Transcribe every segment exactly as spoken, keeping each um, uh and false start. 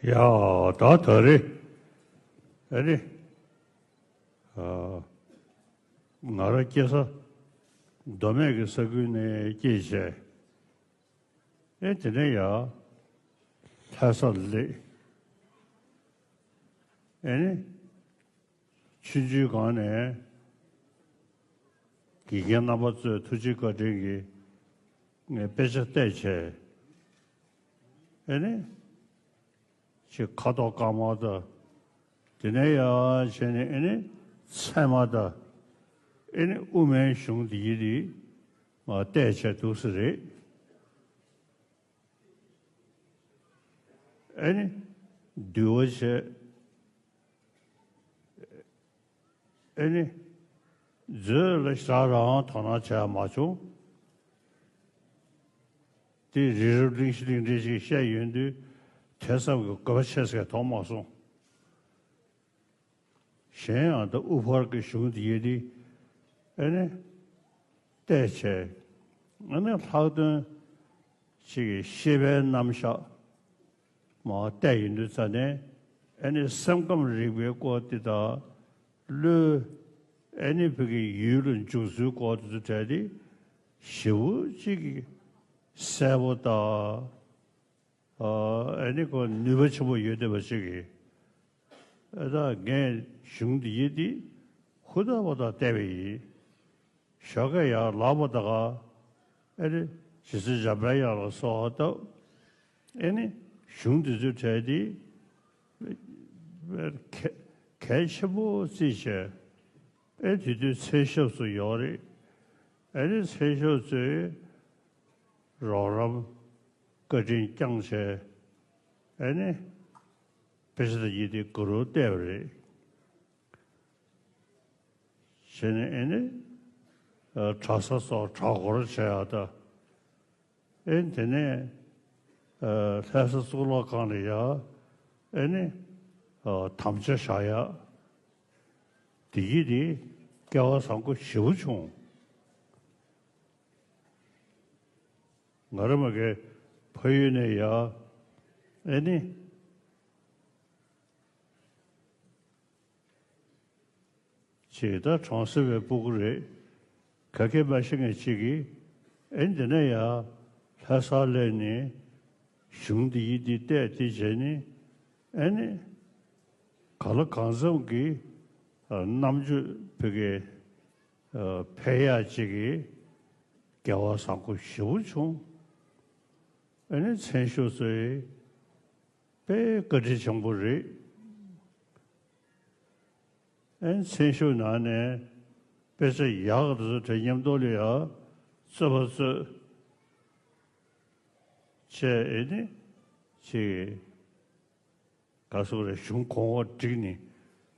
ཡ། ད་ད་རེས་ཨ་ནི་ཨ་ང་རང་སྐྱེས་ས་མདོ་སྨད་ཀྱི་ས་ཁུལ་ནས་སྐྱེས་བྱས། ཨེ་དེ་ནས་ཡར་ལྷ་སར་སླེབས། ཨེ་ནི་ཆུང་ཆུང་སྒང་ནས་དགེ་རྒན་རྣམ་པ་ཚོའི་ཐུགས་རྗེ་བཀའ་དྲིན་གྱིས་ངས་དཔེ་ཆ་བལྟས་བྱས། ཨེ་ནི། ཅིག་ཁ་དོག་དཀར་དམར་དང་། དེ་ནས་ཡར་བྱས་ནས་ཨེ་ནི་ཚད་མ་དང་། ཨེ་ནི་དབུ་མའི་གཞུང་འདི་ཡི་རིགས་མ་བལྟས་བྱས་འདུག་སེ་རེད། ཨེ་ནི་འདུལ་བ་བྱས། ཨེ་ནི། མཛོད་ལ་ཞེ་དྲག་རང་དོ་སྣང་བྱས་མ་བྱུང་། དེ་རི་རབ་གླིང་བཞི་གླིང་ཕྲན་ཞིག་བཤད་ཡོང་དུས་དེ་ཙམ་གྱི་དགོས་པ་ཆེ་ཟེར་མཐོང་མ་སོང་། གཞན་ཡང་ད་དབུ་ཕར་གྱི་གཞུང་འདི་ཡི་དེ་ཨེ་ནི་བལྟས་བྱས། ཨེ་ནི་ལྷག་དོན་ཅིག་གི་ཤེས་པའི་རྣམ་གཞག་མར་བལྟས་ཡོང་དུས་ཙ་ནས། ཨེ་ནི་སེམས་ཁམས་རིག་པའི་སྐོར་འདི་དང་། བློའི་ཨེ་ནི་བོད་ཀྱི་ཡུལ་ལ་འཇུག་ཚུལ་སྐོར་དེ་ཚོ་གྲས་དེ་ཞེ་པོ་ཅིག་གི་གསལ་པོ་དང་། ཨ་ནི་ཁོ་ནུས་པ་ཆེན་པོ་ཡོད་བསྡད་པ་ཅིག་གིས། ཨ་ད་ངས་གཞུང་འདི་ཡི་དེ་ཧུར་ཐག་པ་དང་བལྟས་པ་ཡིན། ཞོགས་ཀས་ཡར་ལངས་པ་དང་། ཨ་ནི་རྗེ་བཙུན་འཇམ་དཔལ་དབྱངས་ལ་གསོལ་བ་བཏབ། ཨ་ནི་གཞུང་འདི་ཚོའི་གྲས་དེ་གལ་གལ་ཆེན་པོ་བརྩིས་བྱས། ཨེ་དེ་དུས་མཚན་ཞབས་སུ་ཡོད་རེད། ཨེ་ནི་མཚན་ཞབས་ཚོས་རོགས་རམ་བཀའ་དྲིན་བསྐྱངས་བྱས། ཨེ་ནི་དཔེ་ཆ་དང་ཡི་དེ་གུ་རུ་བལྟས་པ་རེད། བྱས་ནས་ཨེ་ནི་གྲྭ་ས་སོགས་གྲྭ་སྐོར་བྱས་ཡག་ད། ཨེ་དེ་ནས་ལྷ་ས་གཙུག་ལག་ཁང་ལ་ཡ་ཨེ་ནི་དམ་བཅའ་བཞག་ཡག་དེ་གི་དེ་སྐལ་བ་བཟང་པོ་ཞེ་པོ་བྱུང་། ང་རང་མ་གི་ཕ་ཡུལ་ནས་ཡ་ཨེ་ནི། ཅིག་ད་གྲོང་གསེབ་པའི་སྤུ་གུ་རེད། ག་གེ་མ་ཤེས་མཁན་ཅིག་གིས་ཨེ་འདི་ནས་ཡ་ལྷ་སར་སླེབས་ནས་གཞུང་འདི་ཡི་འདི་བལྟས་དེ་བྱས་ནས། ཨེ་ནི་གང་ལ་གང་འཚམ་གྱི་རྣམ་དཔྱོད་བོད་ཀྱི་འཕེལ་ཡག་ཅིག་གི་སྐལ་བ་བཟང་པོ་ཞེ་པོ་བྱུང་། ཨེ་ནི་མཚན་ཞབས་ཚོས་དཔེ་བཀའ་དྲིན་ཆེན་པོ་རེད། ཨེ་མཚན་ཞབས་ནང་ནས་དཔེ་ཆ་ཡག་དེ་ཚོ་དེ་མཉམ་དུ་ལ་ཡ་རྩོད་པ་རྩོད་བྱས། ཨེ་ནི་ཅིག་ག་སོགས་རེ་གཞུང་གོང་འོག་བསྒྲིགས་ནས་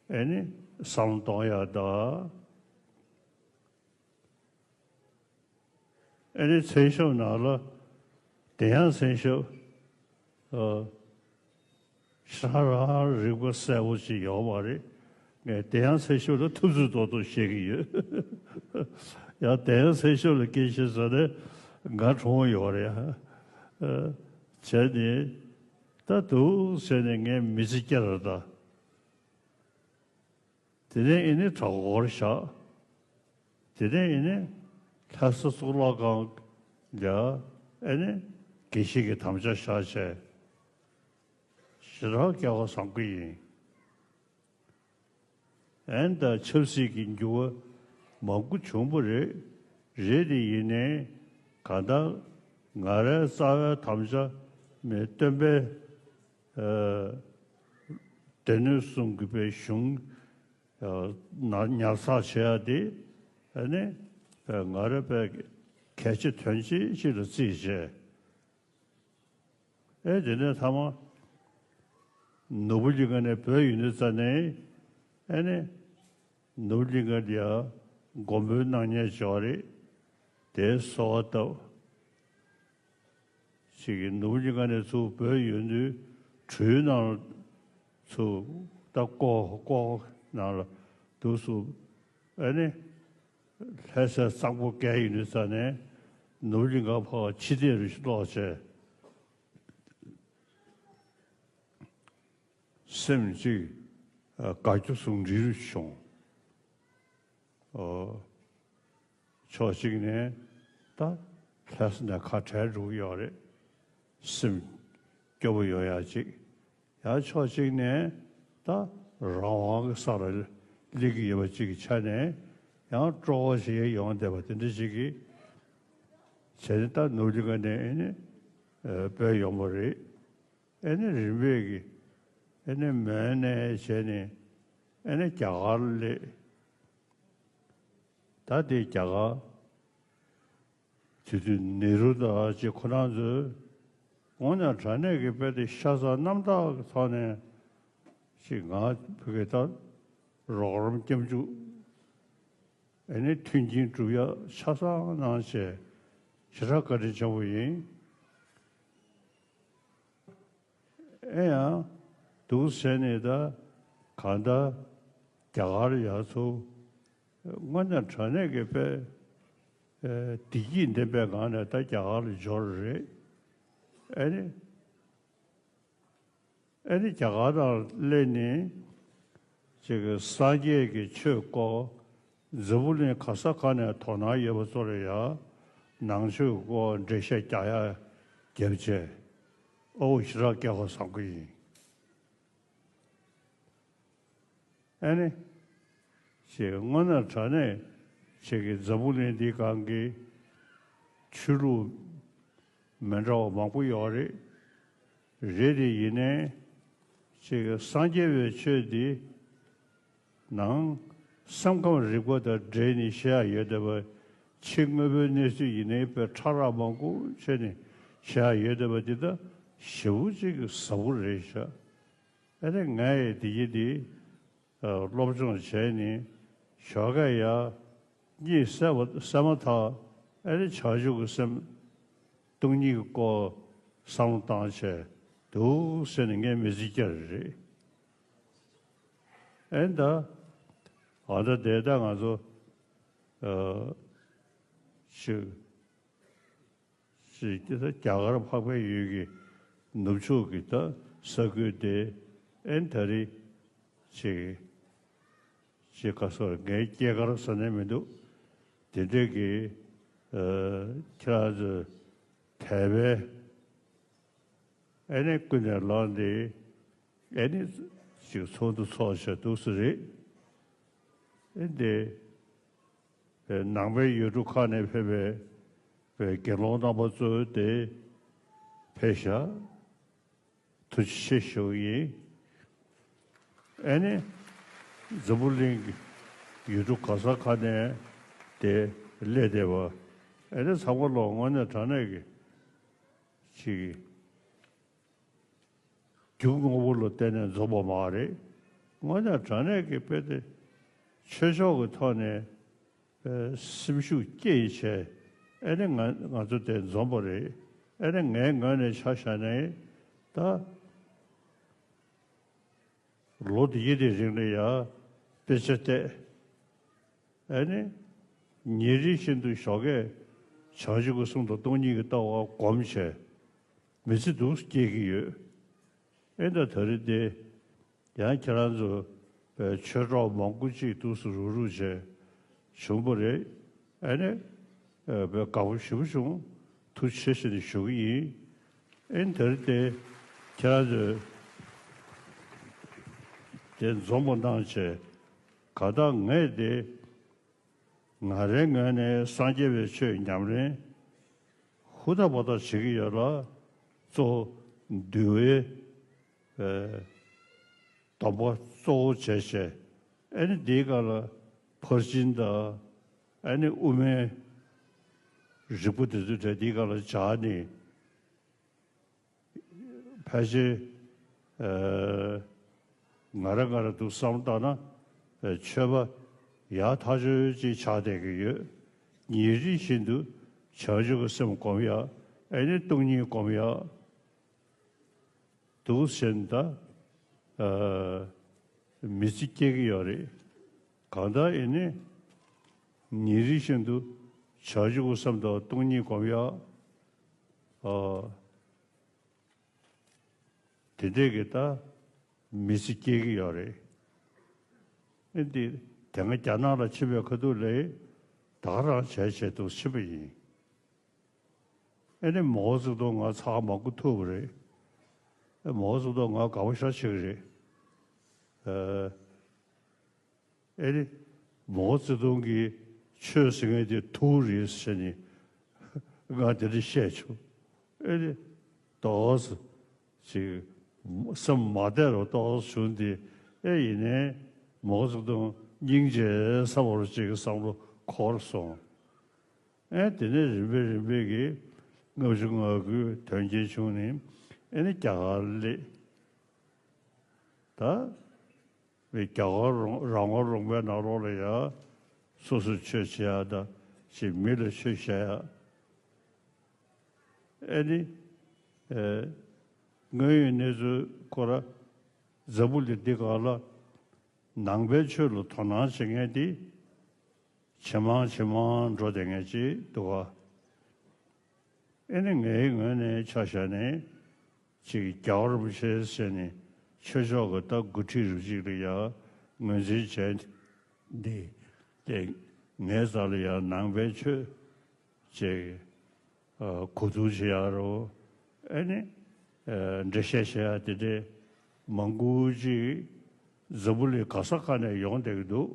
ཨེ་ནི་བསམ་བློ་གཏོང་ཡག་ད། ཨེ་ནི་མཚན་ཞབས་ནང་ལ་དེ་ཡང་མཚན་ཞབས་ཨ་ཧྲ་རང་རིག་པ་གསལ་པོ་ཞིག་ཡོད་མ་རེད། ངས་དེ་ཡང་མཚན་ཞབས་ལ་ཐུབ་ཚོད་ཏོག་ཏོག་བཤད་ཀྱི་ཡོད། ཡང་དེ་ཡང་མཚན་ཞབས་ལ་སྐད་ཆ་ཟེར་ནས་ང་གྲོངས་ཡོད་རེད། ཨ་བྱས་ནས་ད་འདུག་ཟེར་ནས་ངས་མི་ཚེ་སྐྱེལ་ར་ད། དེ་ནས་ཨེ་ནི་གྲྭ་སྐོར་བཞག་དེ་ནས་ཨེ་ནི་ལྷ་ས་གཙུག་ལག་ཁང་ལ་ཨེ་ནི་དགེ་བཤེས་ཀྱི་དམ་བཅའ་བཞག་བྱས། ཞེ་དྲག་སྐལ་བ་བཟང་པོ་ཡིན། ཨེ་ནི་ད་ཆབ་སྲིད་ཀྱི་འགྱུར་བ་མང་པོ་བྱུང་བ་རེད། རེད་དེ་ཡིན་ནའི་གང་ལྟར་ང་རའི་རྩ་བའི་དམ་བཅའ་མི་སྟོན་པའི་ཨ་སྡེ་སྣོད་གསུམ་གྱི་པའི་གཞུང་ཨ་ཉར་ཚགས་བྱེད་ཡ་དེ་ཨ་ནི་ཨ་ང་རའི་པའི་གལ་ཆེ་དོན་ཆེ་ཅིག་ལ་བརྩིས་བྱས། ཨེ་དེ་ནས་མཐའ་མ་ནོར་བུ་གླིང་ག་ནས་བྲོས་ཡོང་དུས་ཙ་ནས་ཨེ་ནི་ནོར་བུ་གླིང་ག་ལ་ཡ་མགོན་པོའི་སྣང་བརྙན་བྱས་པ་རེད། དེའི་གསོལ་བ་བཏབ། ཅིག་གིས་ནོར་བུ་གླིང་ག་ནས་ཚུར་བྲོས་ཡོང་དུས་གྲུའི་ནང་ལ་ཚུར་ད་ཀོ་ཀོ་ནང་ལ་འདུག་སུ་ཨ་ནི་ལྷ་སའི་གཙང་པོ་བརྒལ་ཡོང་དུས་ཙ་ནས་ནོར་བུ་གླིང་ག་ཕར་ཕྱི་བལྟས་རུ་ཞིག་ལོག་བྱས། སེམས་གཅིག་དགའ་སྐྱོ་ཟུང་འབྲེལ་བྱུང་། ཕྱོགས་གཅིག་ནས་ད་ལྷ་ས་ནས་ཁ་བྲལ་འགྲོ་གི་ཡོད་རེད། སེམས་སྐྱོ་པོ་ཡོད་ཡ་གཅིག་ཡང་ཕྱོགས་གཅིག་ནས་ད་རང་དབང་གི་ས་ལ་སླེབས་ཀྱི་ཡོད་པ་གཅིག་གི་ཆ་ནས་ཡང་སྤྲོ་བ་ཞིག་ཡོང་བསྡད་པ་དེ་འདྲ་ཞིག་གིས་བྱས་ནས་ད་ནོར་གླིང་ཁ་ནས་ཨེ་ནི་བོད་ཡོང་བ་རེད། ཨེ་ནི་རིམ་པས་ཀྱི་ཨེ་ནི་མོན་ནས་བྱས་ནས་ཨེ་ནི་རྒྱ་གར་སླེབས། ད་དེ་རྒྱ་གར་དེ་དུས་ནེ་རུ་དང་ཅིག་ཁོ་རང་ཚོས་དངོས་གནས་དྲང་གནས་ཀྱི་དཔེ་དེ་ཤ་ཚ་རྣམ་དག་གི་ཐོག་ནས་ཅིག་ང་བོད་སྐད་ད་རོགས་རམ་སྐྱབས་འཇུག་ཨེ་ནི་མཐུན་རྐྱེན་སྒྲུབ་ཡ་ཆ་ཚང་གནང་བྱས་ཞེ་དྲག་བཀའ་དྲིན་ཆེན་པོ་ཡིན། ཨེ་ཡང་འདུག་ཟེར་ནས་ད་གང་ལྟར་རྒྱ་གར་ཡར་ཚུར་དངོས་གནས་དྲང་གནས་ཀྱི་དཔེ་བདེ་སྐྱིད་ལྡན་པའི་ངང་ནས་ད་རྒྱ་གར་ལ་འབྱོར་རེད། ཨེ་ནི་ཨེ་ནི་རྒྱ་གར་ནང་སླེབས་ནས་ཅིག་སངས་རྒྱས་ཀྱི་ཆོས་སྐོར་འཛམ་བུ་གླིང་ག་ས་ག་ནས་དོ་སྣང་ཡོད་པ་ཚོ་ལ་ཡང་ནང་ཆོས་སྐོར་འགྲེལ་བཤད་རྒྱག་ཡ་རྒྱབ་བྱས་ཨོ་ཞེ་དྲག་སྐལ་བ་བཟང་པོ་ཡིན། ཨ་ནི། ཞེས་དངོས་གནས་དྲང་གནས་ཞིག་གི་འཛམ་བུ་གླིང་འདིའི་སྒང་གི་ཆོས་ལུགས་མི་འདྲ་བ་མང་པོ་ཡོད་རེད། རེད་དེ་ཡིན་ནའི་ཞིག་གི་སངས་རྒྱས་པའི་ཆོས་འདི་ནང་སེམས་ཁམས་རིག་པ་དང་འབྲེལ་ནས་བཤད་ཡ་ཡོད་བསྡད་པ། ཕྱི་དངོས་པོའི་གནས་ཚུལ་ཡིན་ནའི་དཔེ་ཕྲ་རགས་མང་པོ་བྱས་ནས་བཤད་ཡ་ཡོད་བསྡད་པ་འདི་ད་ཞེ་པོ་ཅིག་གི་ཟབ་པོ་རེད་ཤག་ཨ་ནི་ངས་དེ་ཡི་དེ་སློབ་སྦྱོང་བྱས་ནས་ཞོགས་ཀས་ཡར་གཉིད་སད་པ་སད་མ་ཐག་ཨ་ནི་བྱང་ཆུབ་ཀྱི་སེམས་སྟོང་ཉིད་ཀྱི་སྐོར་བསམ་བློ་བཏང་བྱས་འདུག་ཟེར་ནས་ངས་མི་ཚེ་བསྐྱལ་རེད། ཨེ་ད་ཨ་ད་དེ་ད་ང་ཚོ་ཨ་ཅིག་ཅིག་ད་རྒྱ་གར་འཕགས་པའི་ཡུལ་གྱི་ནུབ་ཕྱོགས་ཀྱི་ད་ས་ཁུལ་དེ་ཨེ་ད་རེས་ཅིག་ཅིག་ག་སོ་ངའི་སྐྱེས་སྐར་ཟེར་ནས་མི་འདུག་དེ་འདྲས་ཀྱི་ཨ་ཁྱེད་རང་ཚོས་དད་པའི་ཨེ་ནས་ཀུན་ནས་ལངས་ཏེ་ཨེ་ནས་ཅིག་ཚོགས་འདུ་ཚོགས་བྱས་འདུག་སེ་རེད། ཨེ་འདི་ནང་པའི་ཡུལ་གྲུ་ཁག་ནས་ཕེབས་པའི་དགེ་སློང་རྣམ་པ་ཚོ་དེ་ཕེབས་ཤག་ཐུགས་རྗེ་ཆེ་ཞུ་གི་ཡིན། ཨེ་ནི་འཛམ་བུ་གླིང་གི་ཡུལ་གྲུ་ག་ས་ག་ནས་དེ་སླེབས་བསྡད་པ་ཨེ་ནི་ཚང་མ་ལོ་དངོས་གནས་དྲང་གནས་ཀྱི་ཅིག་རྒྱུ་དངོས་པོ་ལ་བརྟེན་ནས་འཛོམས་པ་མ་རེད། དངོས་གནས་དྲང་གནས་ཀྱི་དཔེ་དེ་ཆོས་ཕྱོགས་ཀྱི་ཐོག་ནས་ཨེ་སེམས་ཤུགས་སྐྱེད་བྱས་ཨེ་ནི་ང་ང་ཚོ་དེ་འཛོམས་པ་རེད། ཨེ་ནི་ངའི་ངོས་ནས་ཆ་བཞག་ནས་ད་ལོ་འདི་ཡི་དེ་རིང་ལ་ཡ་དཔེ་ཆ་བལྟས། ཨེ་ནི་ཉིན་རེ་བཞིན་དུ་ཞོགས་ཀས་བྱང་ཆུབ་ཀྱི་སེམས་དང་སྟོང་ཉིད་ཀྱི་ལྟ་བ་སྒོམ་བྱས་མི་ཚེ་འདུག་སྐྱེལ་གྱི་ཡོད། ཨེ་ད་ད་རེས་དེ་ཡང་ཁྱེད་རང་ཚོ་ཆོས་གྲོགས་མང་པོ་ཅིག་འདུག་སེ་རུག་རུག་བྱས་བྱུང་བ་རེད། ཨེ་ནས་དགའ་པོ་ཞེ་པོ་བྱུང་། ཐུགས་རྗེ་ཆེ་ཞེས་ནས་ཞུ་གི་ཡིན། ཨེ་ནས་དེ་རིང་དེ་ཁྱེད་རང་ཚོས་དེ་འཛོམས་པ་གནང་བྱས་གང་ལྟར་ངས་དེ་ང་རའི་ངོས་ནས་སངས་རྒྱས་པའི་ཆོས་ཉམས་ལེན་ཧུར་ཐག་འབད་ཐག་བྱེད་ཀྱི་ཡོད་ལ། གཙོ་བོ་འདུལ་བའི་ཨེ་སྡོམ་པ་གཙོ་བོ་བྱས་བྱས་ཨེ་ནི་འདིའི་སྒང་ལ་ཕར་ཕྱིན་དང་ཨེ་ནི་དབུ་མའི་རིགས་པ་དེ་ཚོ་དེ་འདིའི་སྒང་ལ་སྦྱར་ནས་ཕལ་ཆེར་ཨེ་ང་རང་ང་རང་འདུག་བསམ་བཏང་ན་ཨེ་ཆོས་པ་ཡག་ཐག་ཆོད་ཅིག་ཆགས་བསྡད་ཀྱི་ཡོད། ཉིན་རེ་བཞིན་དུ་བྱང་ཆུབ་ཀྱི་སེམས་སྒོམ་ཡག་ཨེ་ནི་སྟོང་ཉིད་སྒོམ་ཡག་འདུག་ཟེར་ན་ད་ཨ་མི་ཚེ་སྐྱེལ་གྱི་ཡོད་རེད། གང་ལྟར་ཨེ་ནི་ཉིན་རེ་བཞིན་དུ་བྱང་ཆུབ་ཀྱི་སེམས་དང་སྟོང་ཉིད་སྒོམ་ཡག་ཨ་དེ་འདྲས་ཀྱི་ད་ མི་ཚེ་སྐྱེལ་གྱི་ཡོད་རེད། ཨེ་འདི་དེ་སྔ་རྒྱ་ནག་ལ་ཕྱིན་པའི་ཁ་ཐུག་ལ་ད་ག་རང་བྱས་བྱས་འདུག་ཕྱིན་པ་ཡིན། ཨེ་ནི་མའོ་ཙེ་ཏུང་ང་ཚ་མང་པོ་ཐུག་པ་རེད། ཨེ་མའོ་ཙེ་ཏུང་ང་དགའ་པོ་ཞེ་དྲག་བྱེད་ཀྱི་རེད། ཨེ་ཨེ་ནི་མའོ་ཙེ་ཏུང་གིས་ཆོས་ཟེར་མཁན་དེ་ཐུག་རེད་ཟེར་ནས་ང་དེ་འདྲ་བཤད་བྱུང་། ཨེ་ནི་ཏོག་ཙམ་ཅིག་སེམས་མ་བདེ་རུ་ཏོག་ཙམ་བྱུང་སྟེ། ཨེ་ཡིན་ནའི་མའོ་ཙེ་ཏུང་སྙིང་རྗེ་ས་བོར་ཅིག་བསམ་བློ་འཁོར་སོང་། ཨེ་དེ་ནས་རིམ་པས་རིམ་པས་ཀྱིས་ལྔ་བཅུ་ང་དགུ་དོན་རྐྱེན་བྱུང་ནས་ཨེ་ནི་རྒྱ་གར་སླེབས། ད་རྒྱ་གར་རང་རང་དབང་ལུང་པའི་ནང་ལོགས་ལ་ཡ་སོ་སོས་ཆོས་བྱེད་ཡ་དང་ཅིག་མི་ལ་ཆོས་བྱེད་ཡ། ཨེ་ནི་ཨེ་དངོས་ཡོད་གནས་ཚུལ་ཁོ་ར་འཛམ་བུ་གླིང་འདི་སྒང་ལ་ནང་པའི་ཆོས་ལ་དོ་སྣང་བྱེད་མཁན་དེ་ཇེ་མང་ཇེ་མང་འགྲོ་བསྡད་མཁན་ཅིག་འདུག་ག། ཨེ་ནི་ངའི་ངོས་ནས་ཆ་བཞག་ནས་ཅིག་རྒྱལ་བ་རིན་པོ་ཆེ་ཟེར་ནས་ཆོས་ཕྱོགས་ཀྱི་ད་འགོ་ཁྲིད་རུ་གཅིག་ལ་ཡ་ངོས་འཛིན་བྱས་འདི་དེ་ངའི་རྩ་ལ་ཡ་ནང་པའི་ཆོས་ཅིག་གོ་བསྡུར་བྱེད་ཡ་རོ། ཨེ་ནི་འགྲེལ་བཤད་བྱེད་ཡ་དེ་འདྲའི་མང་པོ་ཅིག་འཛམ་བུ་གླིང་ག་ས་ག་ནས་ཡོང་བསྡད་ཀྱི་འདུག།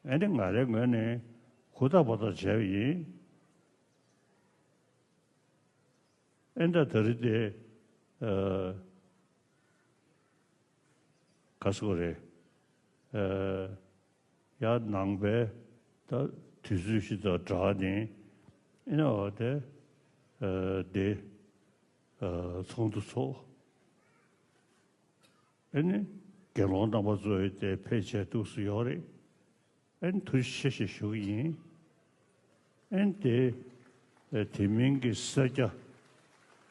ཨེ་ནི་ང་རའི་ངོས་ནས་ཧུར་ཐག་འབད་ཐག་བྱས་པ་ཡིན། ཨེ་འདྲ་ད་རེས་དེ་ཨ་ག་ཟེར་དགོས་རེད། ཨ་ཡ་ནང་པའི་ད་དུས་ཚོད་ཞིག་དང་སྦྲགས་ནས་ཨེ་ནི་འོ་དེ་ཨ་དེ་ཨ་ཚོགས་འདུ་ཚོགས། ཨེ་ནི་དགེ་སློང་རྣམ་པ་ཚོ་དེ་ཕལ་ཆེར་འདུག་སེ་ཡོད་རེད། ཨེ་ནི་ཐུགས་རྗེ་ཆེ་ཞེས་ཞུ་གི་ཡིན། ཨེ་ནི་དེ་དེ་མིན་གྱི་སེར་སྐྱ་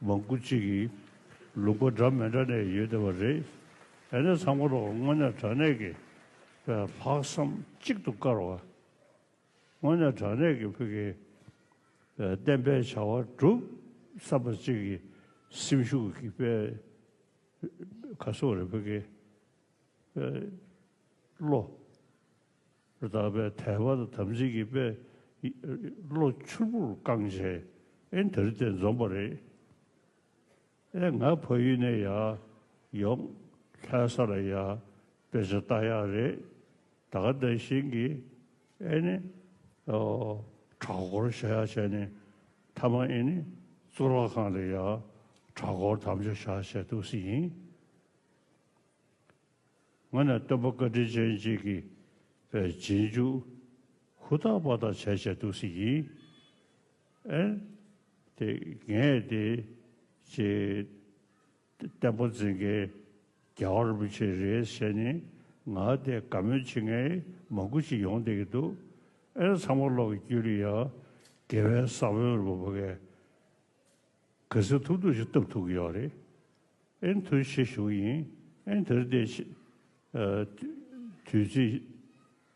མང་པོ་ཅིག་གིས་ལུང་པ་འདྲ་མི་འདྲ་ནས་ཡོད་བསྡད་པ་རེད། ཨེ་ནི་ཚང་མ་ལོག་དངོས་གནས་དྲང་གནས་ཀྱི་ལྷག་བསམ་གཅིག་ཏུ་དཀར་བ། དངོས་གནས་དྲང་གནས་ཀྱི་ཕ་གི་བསྟན་པའི་བྱ་བ་སྒྲུབ་བསམ་པ་གཅིག་གི་སེམས་ཤུགས་ཀྱི་དཔེ་ག་སོགས་རེ་ཕ་གི་བློ་ར་དག་པའི་དད་པ་དང་དམ་ཚིག་གི་དཔེ་བློ་ཕྱུར་བུར་བསྐང་བྱས་ཨེ་ནི་དེ་རིང་དེ་འཛོམས་པ་རེད། ཨེ་ང་ཕ་ཡུལ་ནས་ཡར་ཡོང་ལྷ་ས་ལ་ཡར་དཔེ་ཆ་ལྟ་ཡག་རེད། ད་ག་ནང་བཞིན་གྱི་ཨེ་ནི་ཨོ་གྲྭ་སྐོར་བྱ་ཡག་བྱས་ནས་མཐའ་མ་ཨེ་ནི་གཙུག་ལག་ཁང་ལ་ཡར་གྲྭ་སྐོར་དམ་བཅའ་བཞག་བྱས་འདུག་སེ་ཡིན། ང་ནི་སྟོན་པ་བཀའ་དྲིན་ཅན་གཅིག་གི་རྗེས་འཇུག་ཧུར་ཐག་པ་ཐག་བྱས་བྱས་འདུག་སེ་ཡིན། ཨེ་དེ་ངས་དེ་ཅེས་བསྟན་པ་འཛིན་མཁན་རྒྱལ་བ་རིན་པོ་ཆེ་རེད་ཟེར་ནས་ང་དེ་དགའ་མོས་བྱེད་མཁན་མང་པོ་ཞིག་ཡོང་བསྡད་ཀྱི་འདུག། ཨེ་ཚང་མ་ལོག་གི་རྒྱུད་ལ་ཡ་དགེ་བའི་ས་བོན་རུ་བབས་མཁན་ག་ཚོད་ཐུབ་ཐུབ་ཞིག་བཏབ་ཐུབ་ཀྱི་ཡོད་རེད། ཨེ་ཐུགས་རྗེ་ཆེ་ཞུ་གི་ཡིན། ཨེ་དེར་དེ་ཨ་དུས་ཚིགས་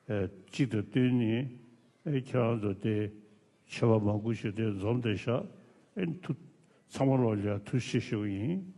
ཨ་གཅིག་ཏུ་བསྟུན་ནས་ཨེ་ཁྱེད་རང་ཚོ་དེ་ཆོས་པ་མང་པོ་ཞིག་དེ་འཛོམས་བསྡད་ཤག། ཨེ་ཐུགས་ཚང་མ་ལོག་ལ་ཐུགས་རྗེ་ཆེ་ཞུ་གི་ཡིན།